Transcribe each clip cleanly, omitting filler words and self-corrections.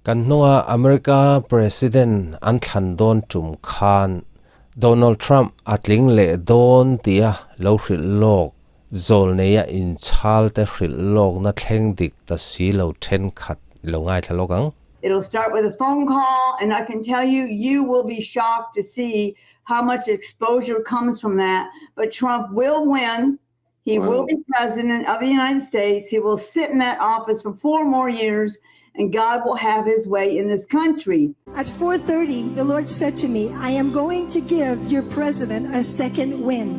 Kan hnunga America President an thlan dawn tum khan Donald Trump a tling leh dawn tia lo hrilh lawk zawlneia inchhal te hrilh lawkna thleng dik ta si lo thenkhat i lo ngaithla lawk ang. It'll start with a phone call and I can tell you, you will be shocked to see how much exposure comes from that. But Trump will win. He will be president of the United States. He will sit in that office for 4 more years and God will have his way in this country. At 4:30, the Lord said to me, I am going to give your president a second win.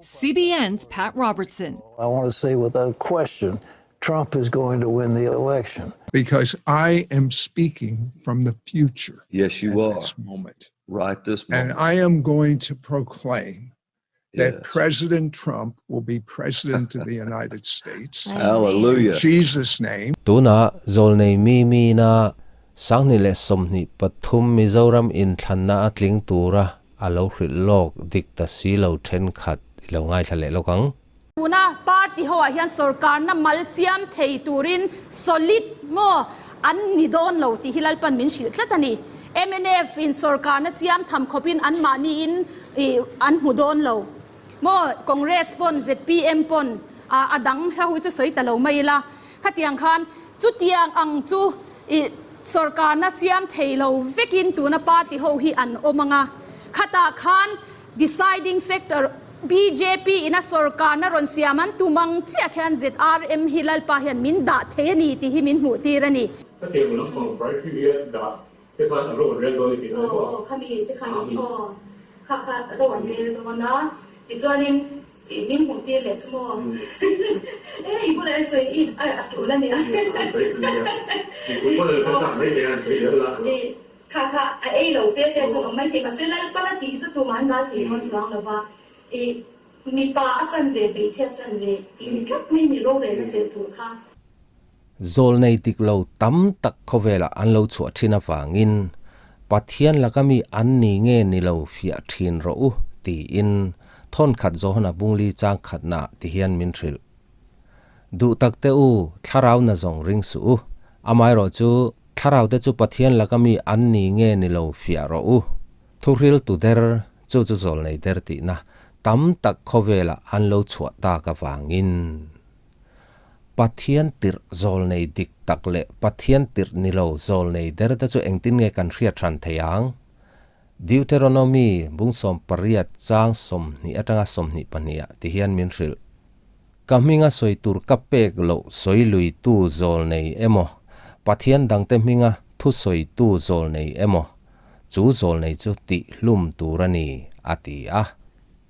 CBN's Pat Robertson. I want to say without question, Trump is going to win the election. Because I am speaking from the future. Yes, you at are. This moment. Right this moment. And I am going to proclaim that Yes. President Trump will be president of the United States. Hallelujah. In Jesus' name. Tuna zawlnei mi mina 2023 Mizoram inthlanna a tling tura a lo hrilh lawk dik ta si lo thenkhat i lo ngaithla leh lawk ang. Tuna party ho ah hian sorkarna mal siam thei turin solid maw an ni dawn lo tih hi Lalpan min hrilh tlat a ni. Mnf in sorkarna siam tham khawpin an mahni in an hmu dawn lo maw, Congress pawn zpm pawn a dang hla hui chu sawi ta lo mai ila, khatiang khan chutiang ang chu sorkarna siam thei lo vekin tuna party ho hi an awm ang a, khatah khan Deciding factor, bjp in a sorkarna rawn siam an tum ang chiah khian ZRM hi Lalpa hian min dah thei a ni tih hi min hmuh tir a ni. Ka tiang lampang party hi a dah te khan a ro an rel dawn i tih na maw? Aw, khami te khan aw, kha kha ro an rel dawn a, tichuanin min hmuh tir leh chu maw? E, i bulah i sawi i a tul a nia. An sawi tul nia. Mipui pawn an hre sak mai thei a, an sawi zel la. Kha kha a ei lo fe fe chuan awm mai thei mahse Lalpan a tih hi chu tumah an ral thei dawn chuang lo va, i mipa a chan ve hmeichhia chan ve tih ni tlat mai ni rorelna chelh tur kha. Zawlnei dik lo tam tak khawvelah an lo chhuah thin avangin Pathian laka mi an ni nge ni lo fiah thin rawh u tiin thawnkhat Johana bungli chang khatna ti hian min hrilh. Duh tak te u, thlarau na zawng ring suh u, amaherawh chu Thlarau te chu Pathian laka mi an ni nge ni lo fiah rawh u. Thuhril tu der, chu chu zawlnei der tihna tam tak khawvelah an lo chhuah tak avangin. Pathian tirh zawlnei dik tak leh Pathian tirh ni lo zawlnei der te chu engtin nge kan hriat hran thei ang? Deuteronomy bung 18 chang 20 atanga 22 ah ti hian min hrilh. Ka hminga sawi tur ka pek loh sawi luitu zawlnei emaw, Pathian dangte hminga thu sawitu zawlnei emaw, chu zawlnei chu tih hlum tur a ni, a ti a.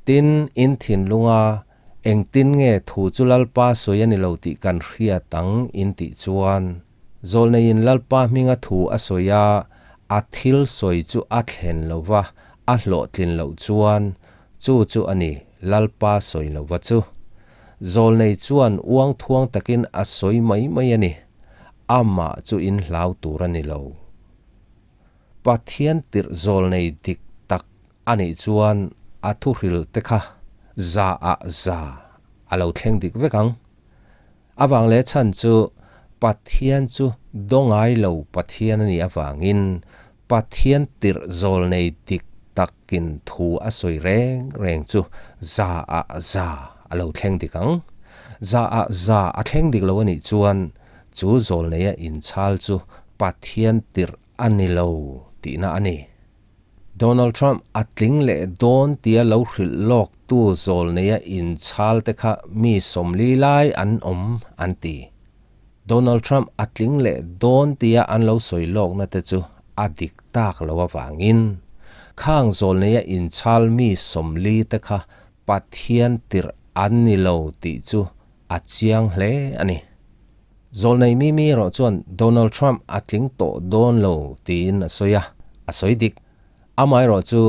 Tin, in thinlunga engtin nge thu chu Lalpa sawi a ni lo tih kan hriat ang in tih chuan, zawlneiin Lalpa hminga thu a sawi a, a thil sawi chu a thlen lo va, a hlawhtlin loh chuan, Chu chu a ni, Lalpa sawi lova chu. Zawlnei chuan uang thuang takin a sawi mai mai a ni. Amah chu in hlau tur a ni lo. Pathian tirh zawlnei dik tak a nih chuan a thuhril te kha za ah za a lo thleng dik vek ang. Avang leh chhan chu Pathian chu dawngai lo Pathian a nih avangin Pathian tirh zawlnei dik takin thu a sawi reng reng chu za ah za a lo thleng dik ang. Za ah za a thleng dik lo a nih chuan chu zawlneia inchhal chu Pathian tirh a ni lo tihna a ni. Donald Trump a tling leh dawn tia lo hrilh lawk tu zawlneia inchhal te kha mi 40 lai an awm an ti. Donald Trump a tling leh dawn tia an lo sawi lawkna te chu a dik tak lo avangin khang zawlneia inchhal mi 40 te kha Pathian tirh an ni lo tih chu a chiang hle a ni. Zawlnei mi mi erawh chuan Donald Trump a tling tawh dawn lo tiin a sawi a, a sawi dik. Amaherawh chu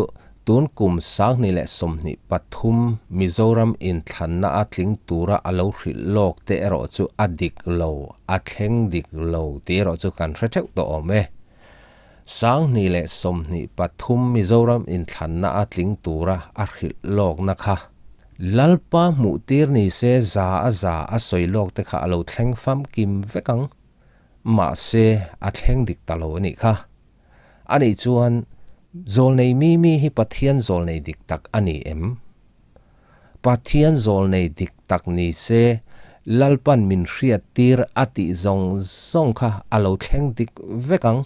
tun kum 2023 Mizoram inthlanna a tling tura a lo hrilh lawk te erawh chu a dik lo, a thleng dik lo tih erawh chu kan hre theuh tawh awm e. 2023 Mizoram inthlanna a tling tura a hrilh lawkna kha Lalpa hmuh tir ni se za a za a sawi lawk te kha a lo thleng famkim vek ang. Mahse, a thleng dik ta lo a nih kha. A nih chuan, zawlnei Mimi hi Pathian zawlnei dik tak a ni em? Pathian zawlnei dik tak ni se, Lalpan min hriattir a tih zawng zawng kha a lo thleng dik vek ang.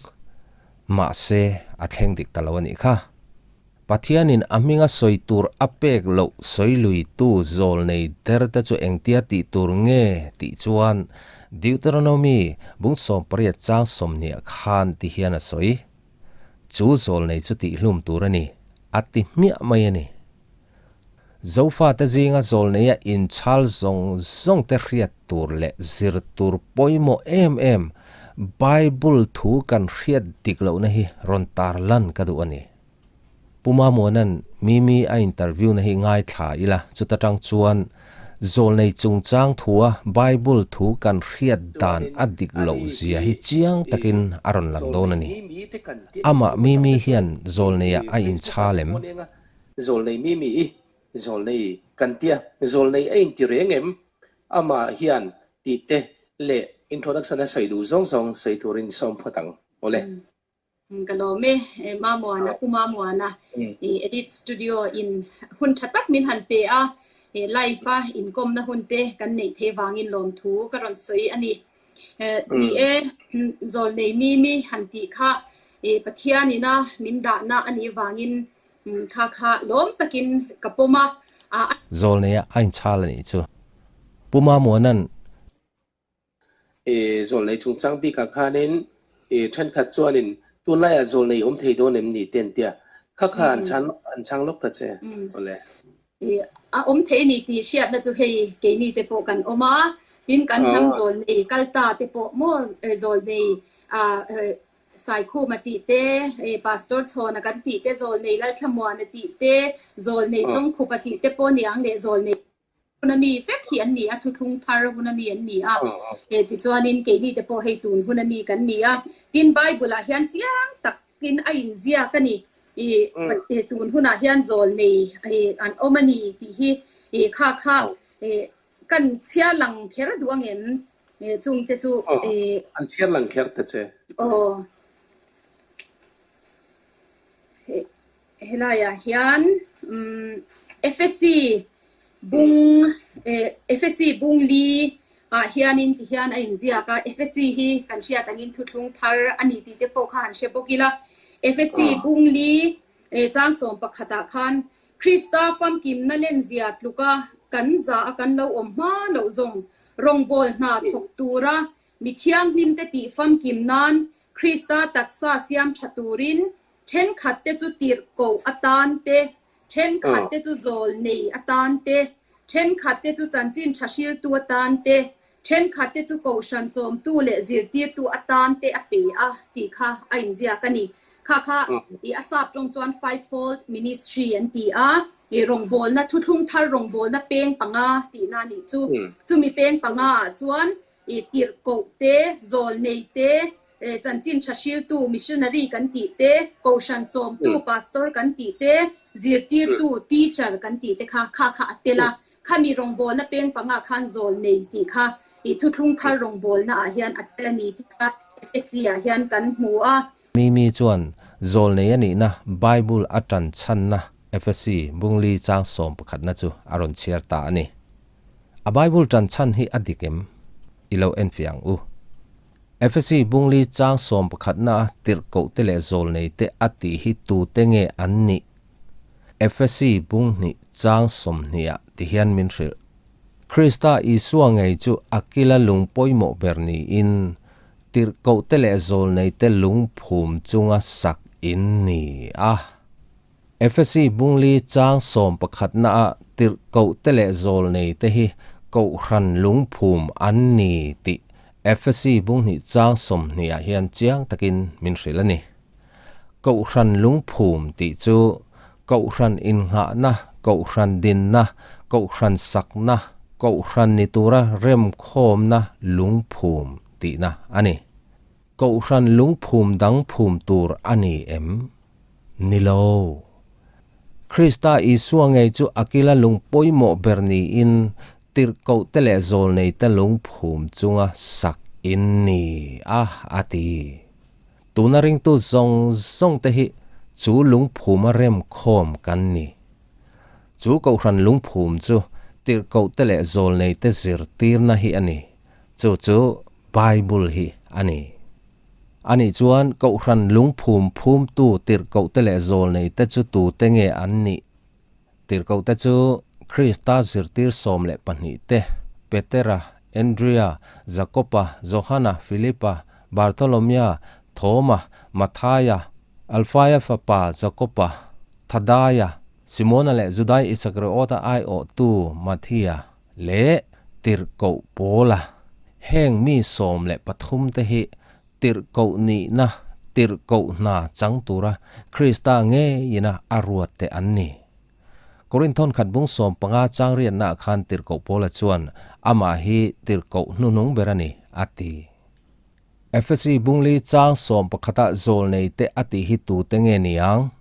Mahse, a thleng dik ta lo a nih kha. Pathianin a hminga sawi tur a pek loh sawi luitu zawlnei der te chu engtia tih tur nge tih chuan Deuteronomy bung 18 chang 20 khan ti hian a sawi. Chu zawlnei chu tihhlum tur a ni, a ti hmiah mai a ni. Zofate zinga zawlneia inchhal zawng zawng te hriat tur leh zir tur pawimawh em em Bible thu kan hriat dik lohna hi rawn tar lan ka duh a ni. Pu Mamuana'n Mimi a interview na hi ngaithla ila, chuta tang chuan zawlnei chungchang thua Bible thu kan hriat dan a dik loh zia hi chiang takin a rawn lang dawn a ni. Amah Mimi hian zawlneiah a inchhal em? Zawlnei Mimi i zawlnei kan tia, zawlnei a inti reng em? Amah hian tih te leh introduction a sawi duh zawng zawng sawi turin sawm phawt ang. Awle. Ka lawm e, Mamuana, Pu Mamuana, i Edit Studio in hun tha tak min han pe a, live a inkawmna hun te kan neih thei vangin lawmthu ka rawn sawi a ni. Ni e, zawlnei Mimi han tih kha Pathian ina min dahna a nih vangin kha kha lawm takin ka pawm a. Zawlneia a inchhal a nih chu. Pu Mamuana'n Zawlnei chungchang bikah khanin thenkhat chuanin tunlaiah zawlnei awm thei dawn em ni te an tia. Kha kha an chhan an chhang lawk ta che. Awle. A awm thei ni tih hriatna chu hei keini te pawh kan awm a, tin kan hnam zawlnei kal ta te pawh maw zawlnei Saikhuma tih te, Pastor Chhawna kan tih te, zawlnei Lalthlamuana tih te, zawlnei Chawngkhupa tih te pawh niang leh zawlnei Huna mi vek hi an ni a, thuthlung thar huna mi an ni a. Tichuanin keini te pawh hei tun huna mi kan ni a. Tin, Bible-ah hian chiang takin a inziak a ni. I tun hunah hian zawl nei an awm a ni tih hi kha kha kan chhiar lang kher duh ang em? Chungte chu. An chhiar lang kher ta che. Aw. Helaiah hian Efesi bung Efesi bung li ah hianin ti hian a inziak a, Efesi hi kan hriat angin thuthlung thar a ni tih te pawh kha han hre bawk ila. Efesi bung li chang 11 ah khan Krista famkimna lenzia tluka kan za a kan lo awm hma loh zawng rawngbâwl hna thawk tura mi thianghlimte tih famkim nan Krista taksa siam tha turin Thenkhatte chu tirhkoh atan te, thenkhatte chu zawl nei atan te, thenkhatte chu chanchin tha hriltu atan te, thenkhatte chu kohhran chawmtu leh zirtirtu atan te a pe a tih kha a inziak a ni. Kha kha i a sap tawng chuan fivefold ministry an ti a, i rawngbawlna thuthlung thar rawngbawlna peng panga tihna a nih chu. Chumi peng panga ah chuan i tirhkoh te, zawl nei te, chanchin tha hriltu, missionary kan tih te, kohhran chawmtu, pastor kan tih te, zirtirtu, teacher kan tih te kha kha kha a tel a. Khami rawngbawlna peng pangah khan zawl nei tih kha i thuthlung thar rawngbawlna ah hian a tel a ni tih kha FSC ah hian kan hmu a. Mimi chuan zawl nei a nihna Bible a tan chhanna FSC bungli chang 11 na chu a rawn chhiar ta a ni. A Bible tan chhan hi a dik em? I lo enfiah ang u. Efesi bungli chang 11 na a tirhkoh te leh zawlnei te a tih hi tute nge an nih? Efesi bung hnih chang 20 ah ti hian min hrilh. Krista Isua ngei chu a kila lung pawimawh ber niin, tirhkoh te leh zawlnei te lung phum chunga sak in ni a. Efesi bungli chang 11 na a tirhkoh te leh zawlnei te hi kohhran lungphum an ni tih Efesi bung hnih chang 20 ah hian chiang takin min hrilh a ni. Kohhran lungphum tih chu kohhran innghahna, kohhran dinna, kohhran sakna, kohhran ni tura remkhawmna lungphum tihna a ni. Kohhran lungphum dang phum tur a ni em? Ni lo. Krista Isua ngei chu a kila lung pawimawh ber niin tirhkoh te leh zawlnei te lungphum chunga sak in ni a, a ti. Tuna ringtu zawng zawng te hi chu lungphuma remkhawm kan ni. Chu Kohhran lungphum chu tirhkohte leh zawlneite zirtirna hi a ni. Chu chu Bible hi a ni. Anih chuan Kohhran lungphum phumtu tirhkohte leh zawlneite chu tute nge an nih? Tirhkohte chu Krista zirtir 12 te, Petera, Andrea, Jakoba, Johana, Filipa, Bartholomea, Thoma, Mathaia, Alfaia fapa Jakoba, Thadaia, Simona leh Judai Isakriota aiawhtu Mathia leh Tirhkoh Paula. Heng mi 13 te hi Tirhkoh nihna, tirhkoh hna chang tura Krista ngeiina a ruat te an ni. Korinthon khat bung 15 chang riatnaah khan tirhkoh Paula chuan amah hi tirhkoh hnuhnung ber a ni, a ti. Efesi bungli chang 11 ah zawlnei te a tih hi tute nge ni ang?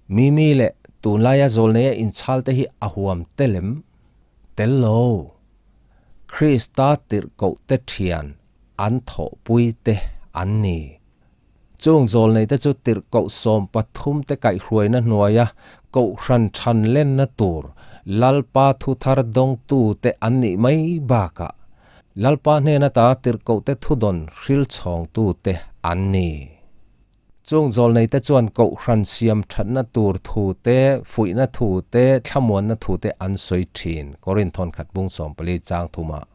Mimi leh tunlaia zawlneia inchhal te hi a huam tel em? Tel lo. Krista tirhkoh te thian an thawhpui te an ni. Chung zawlnei te chu tirhkoh 13 te kaihhruaina hnuaia kohhran than lenna tur Lalpa thuthar dawngtu te an nih mai bakah Lalpa hnena ta tirhkoh te thudawn hril chhawngtu te an ni. Chung zawlnei te chuan kohhran siam thatna tur thu te, fuihna thu te, thlamuanna thu te an sawi thin, Korinthon khat bung 14 chang thumah.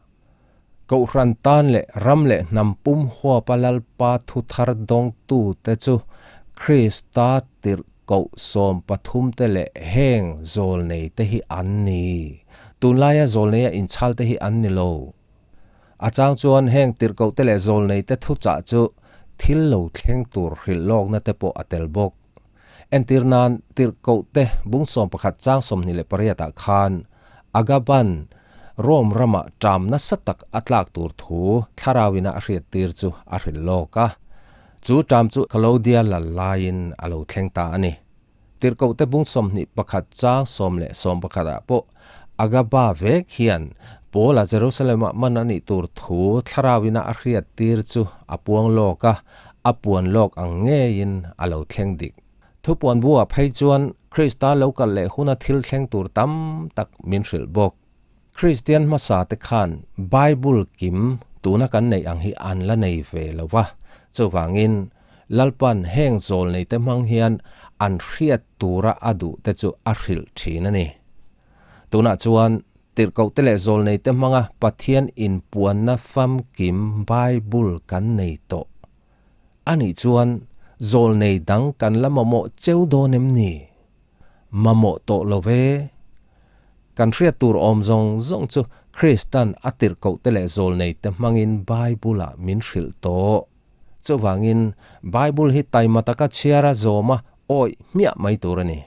Kohhran tan leh ram leh hnam pum huapa Lalpa thu thar dawngtu te chu Krista tirhkoh 13 te leh heng zawlnei te hi an ni. Tunlaia zawlneia inchhal te hi an ni lo. A chang chuan heng tirhkoh te leh zawlnei te thuchah chu thil lo thleng tur hrilh lawkna te pawh a tel bawk. Entir nan tirhkoh te bung 11 chang 28 ah khan Agaban Rome rama ṭam nasa tak a tlak tur thu thlarauina a hriat tir chu a hrilh lawk a. Chu ṭam chu Claudia lal laiin a lo thleng ta a ni. Tirhkohte bung 21 chang 10 leh 11 ah pawh Agaba vek hian Paula Jerusalem-ah man a nih tur thu thlarauina a hriat tir chu a puang lawk a, a puan lawk ang ngeiin a lo thleng dik. Thupuan buah phei chuan Krista lo kal leh huna thil thleng tur tam tak min hrilh bawk. Kristian hmasa te khan Bible kim tuna kan neih ang hi an la nei ve lo va, chuvangin Lalpan heng zawl nei te hmang hian an hriat tura a duh te chu a hrilh thin a ni. Tunah chuan tirhkoh te leh zawl nei te hmanga Pathian inpuanna famkim Bible kan nei tawh. Anih chuan zawlnei dang kan la mamawh cheu dawn em ni? Mamawh tawh lo ve. Kan hriat tur awm zawng zawng chu Kristan a tirhkoh te leh zawlnei te hmangin Bible-ah min hrilh tawh. Chuvangin Bible hi taima taka chhiara zawma awih hmiah mai tur a ni.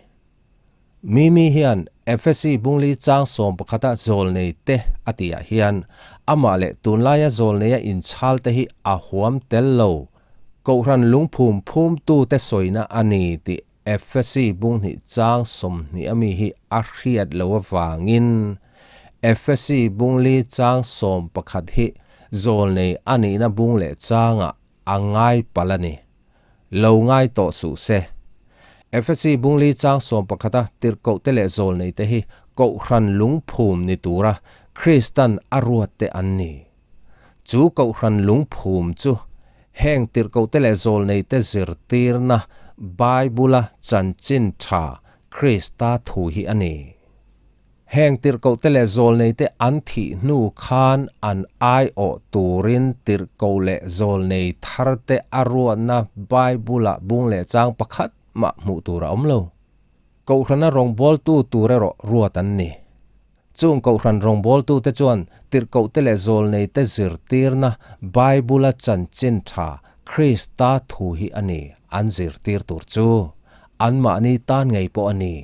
Mimi hian Efesi bungli chang 11 ah zawlnei te a tih ah hian amah leh tunlaia zawlneia inchhal te hi a huam tel lo. Kohhran lungphum phumtu te sawina a ni tih Efesi bunghnih chang 20 ami hi a hriat lo avangin Efesi bungli chang 11 hi zawlnei a nihna bung leh changah a ngai palh a ni. Lo ngai tawh suh se. Efesi bungli chang 11 a tirhkoh te leh zawlnei te hi Kohhran lungphum ni tura Kristan a ruat te an ni. Chu Kohhran lungphum chu heng tirhkoh te leh zawlnei te zirtirna Bible-a chanchin tha Krista thu hi a ni. Heng tirhkoh te leh zawlnei te an thih hnu khan an aiawh turin tirhkoh leh zawlnei thar te a ruatna Bible-ah bung leh chang pakhat mah hmuh tur a awm lo. Kohhrana rawngbawltu tur erawh ruat an ni. Chung kohhran rawngbawltu te chuan tirhkoh te leh zawlnei te zirtirna Bible-a chanchin tha Krista thu hi a ni an zirtir tur chu. Anmahni tan ngei pawh a ni.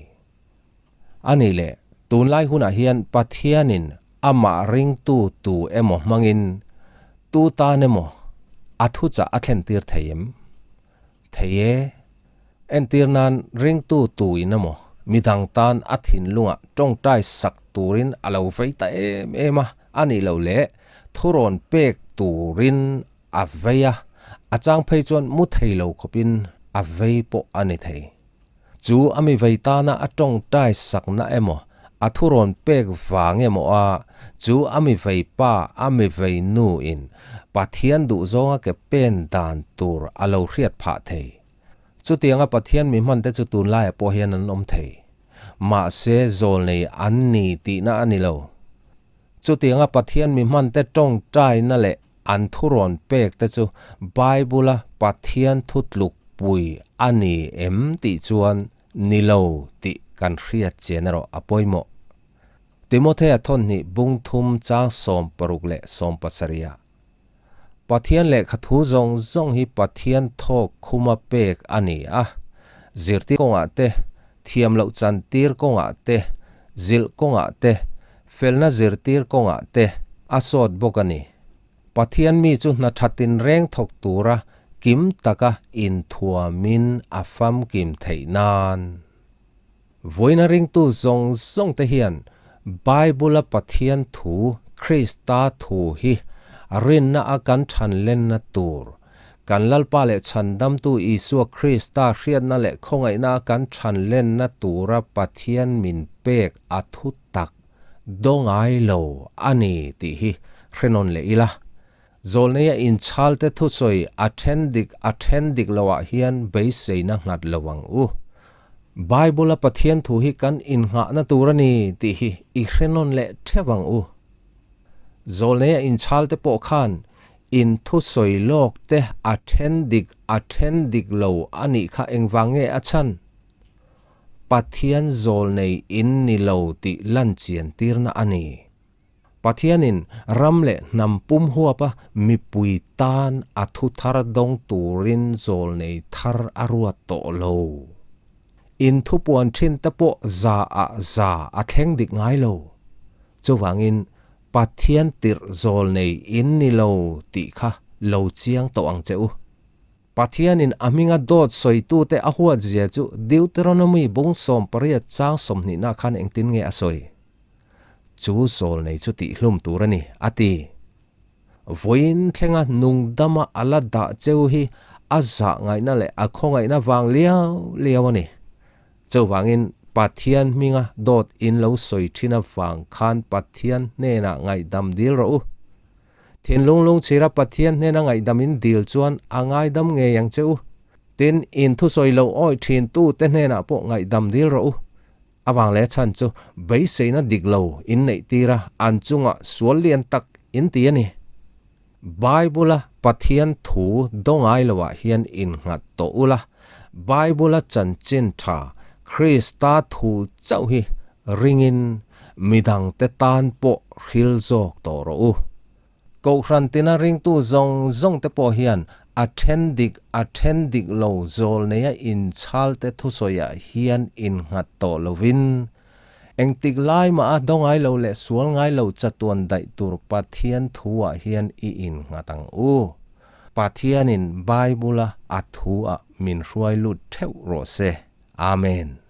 Ani leh, tunlai hunah hian Pathianin amah ringtu tu emaw hmangin tu tan emaw a thuchah a thlentir thei em? Thei e. Entir nan ringtu tu in emaw midang tan a thinlungah tawngtai sak turin a lo vei ta em em a, a nih loh leh thurawn pek turin a vei a, a chang phei chuan mu thei lo khawpin a vei pawh a ni thei. Chu a mi vei tana a tawngtai sakna emaw, a thurawn pek vang emaw a, chu a mi vei pa, a mi vei nu in Pathian duhzawnga ke pen dan tur a lo hriat phah thei. Chutianga Pathian mi hmante chu tunlaiah pawh hian an awm thei. Mahse zawlnei an ni tihna a ni lo. Chutianga Pathian mi hmante tawngtaina leh an thurawn pek te chu Bible-a Pathian thu tlukpui a ni em tih chuan ni lo tih kan hriat chian erawh a pawimawh. Timothea thawnhnih bung thum chang 60 leh 70 ah Pathian lehkha thu zawng zawng hi Pathian thawk khuma pek a ni a, zirtir kawngah te, thiam loh chantir kawngah te, zilh kawngah te, felna zirtir kawngah te a sawt bawk a ni. Pathian mi chu hna tha tinreng thawk tura kim taka inthuamin a famkim theih nan. Vawiina ringtu zawng zawng te hian Bible-a Pathian thu, Krista thu hi rinna a kan than lenna tur, kan Lalpa leh Chhandamtu Isua Krista hriatna leh khawngaihna a kan than lenna tura Pathian min pek a thu tak do ngai lo a ni tih hi hrenawn leh ila. Zawlneia inchhalte thusawi a then dik a then dik loah hian beiseina nghat lo ang u. Bible-a Pathian thu hi kan innghahna tur a ni tih hi i hre nawn leh theuh ang u. Zawlneia inchhalte pawh khan in thusawi lawk te a then dik a then dik lo a nih kha engvang nge a chhan? Pathian zawlnei in ni lo tih lan chian tirna a ni. Pathianin ram leh hnam pum huapa mipui tan a thu thar dawng turin zawlnei thar a ruat tawh lo. In thupuan thin te pawh za ah za a thleng dik ngai lo. Chuvangin Pathian tirh zawlnei in ni lo tih kha lo chiang tawh ang che u. Pathianin a hminga dawt sawitute a huatzia chu Deuteronomy bung 18 chang 20 na khan engtin nge a sawi? Chu zawlnei chu tihhlum tur a ni, a ti. Vawiin thlenga nungdama a la dah cheu hi a zah ngaihna leh a khawngaihna vang liau liau a ni. Chuvangin Pathian hminga dawt in lo sawi thin avang khan Pathian hnenah ngaihdam dil rawh u. Thinlung lungchhira Pathian hnena ngaihdam in dil chuan a ngaidam ngei ang che u. Tin, in thusawi lo awih thin tute hnenah pawh ngaihdam dil rawh u. Avang leh chhan chu beiseina dik lo in neih tir a, an chungah sual lian tak in ti a ni. Bible-a Pathian thu do ngai loah hian innghat tawh ula, Bible-a chanchin tha Krista thu chauh hi ringin midangte tan pawh hril zawk tawh rawh u. Kohhran tina ringtu zawng zawng te pawh hian a then dik a then dik lo zawl neia inchhalte thusawiah hian innghat tawh lovin, engtik lai mah a do ngai lo leh sual ngai lo chatuan daih tur Pathian thuah hian i innghat ang u. Pathianin Bible-a a thuah min hruai lut theuh rawh se. Amen.